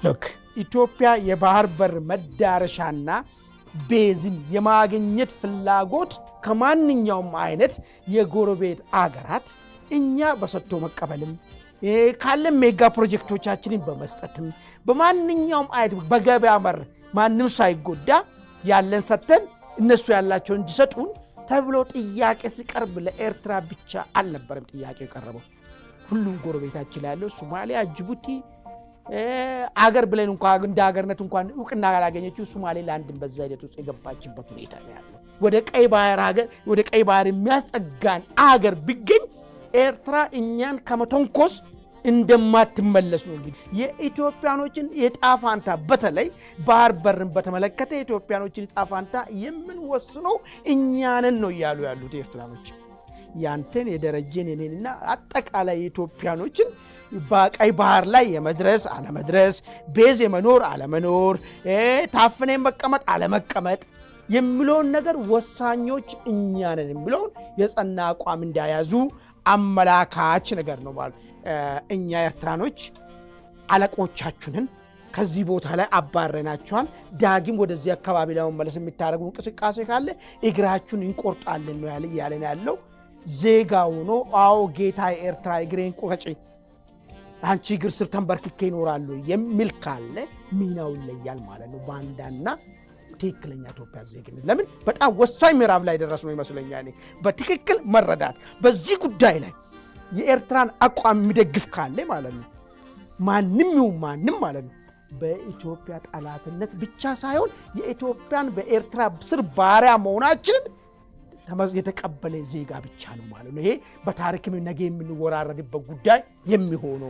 Look፣ ኢትዮጵያ የባህር በር መዳረሻና base ን የማግኘት ፍላጎት ከማንኛውም አይነት የጎረቤት አገራት እኛ በሰጥቶ መቀበልም ካለን mega ፕሮጀክቶቻችንን በመስጠትም በማንኛውም አይነት በገበያ መር ማንም ሳይጎዳ ያለን ሰጥተን እነሱ ያላቸውን እንዲሰጡን ተብሎ ጥያቄ ሲቀርብ ለኤርትራ ብቻ አልነበረም ጥያቄው የቀረበው። ሁሉም ጎረቤታችን ያለው ሶማሊያ፣ ጅቡቲ፣ አገር ብለን እንኳ እንደ ሀገርነት እንኳን እውቅና ያላገኘችው ሶማሌላንድን በዛ ሂደት ውስጥ የገባችበት ሁኔታ ነው ያለው። ወደ ቀይ ባህር ሀገር ወደ ቀይ ባህር የሚያስጠጋን አገር ቢገኝ ኤርትራ እኛን ከመተንኮስ እንደማትመለስ ነው። እንግዲህ የኢትዮጵያኖችን የዕጣ ፋንታ፣ በተለይ ባህር በርን በተመለከተ የኢትዮጵያኖችን የዕጣ ፋንታ የምንወስነው እኛንን ነው እያሉ ያሉት ኤርትራኖች። ያንተን፣ የደረጀን፣ የኔንና አጠቃላይ የኢትዮጵያኖችን በቀይ ባህር ላይ የመድረስ አለመድረስ፣ base የመኖር አለመኖር፣ ታፍነን መቀመጥ አለመቀመጥ የሚለውን ነገር ወሳኞች እኛ ነን የሚለውን የጸና አቋም እንዳያዙ አመላካች ነገር ነው ማለት። እኛ ኤርትራኖች አለቆቻችንን ከዚህ ቦታ ላይ አባረናችኋል። ዳግም ወደዚህ አካባቢ ለመመለስ የሚታደርጉ እንቅስቃሴ ካለ እግራችሁን እንቆርጣለን ነው እያለን ያለው። ዜጋ ሆኖ አዎ ጌታ የኤርትራ እግሬን ቁረጪ፣ አንቺ እግር ስር ተንበርክኬ ይኖራሉ የሚል ካለ ሚናው ይለያል ማለት ነው። ባንዳና ትክክለኛ ኢትዮጵያ ዜግነት ለምን በጣም ወሳኝ ምዕራፍ ላይ ደረስነው ይመስለኛል። እኔ በትክክል መረዳት በዚህ ጉዳይ ላይ የኤርትራን አቋም የሚደግፍ ካለ ማለት ነው፣ ማንም ይሁን ማንም ማለት ነው፣ በኢትዮጵያ ጠላትነት ብቻ ሳይሆን የኢትዮጵያን በኤርትራ ስር ባሪያ መሆናችንን የተቀበለ ዜጋ ብቻ ነው ማለት ነው። ይሄ በታሪክም ነገ የምንወራረድበት ጉዳይ የሚሆነው።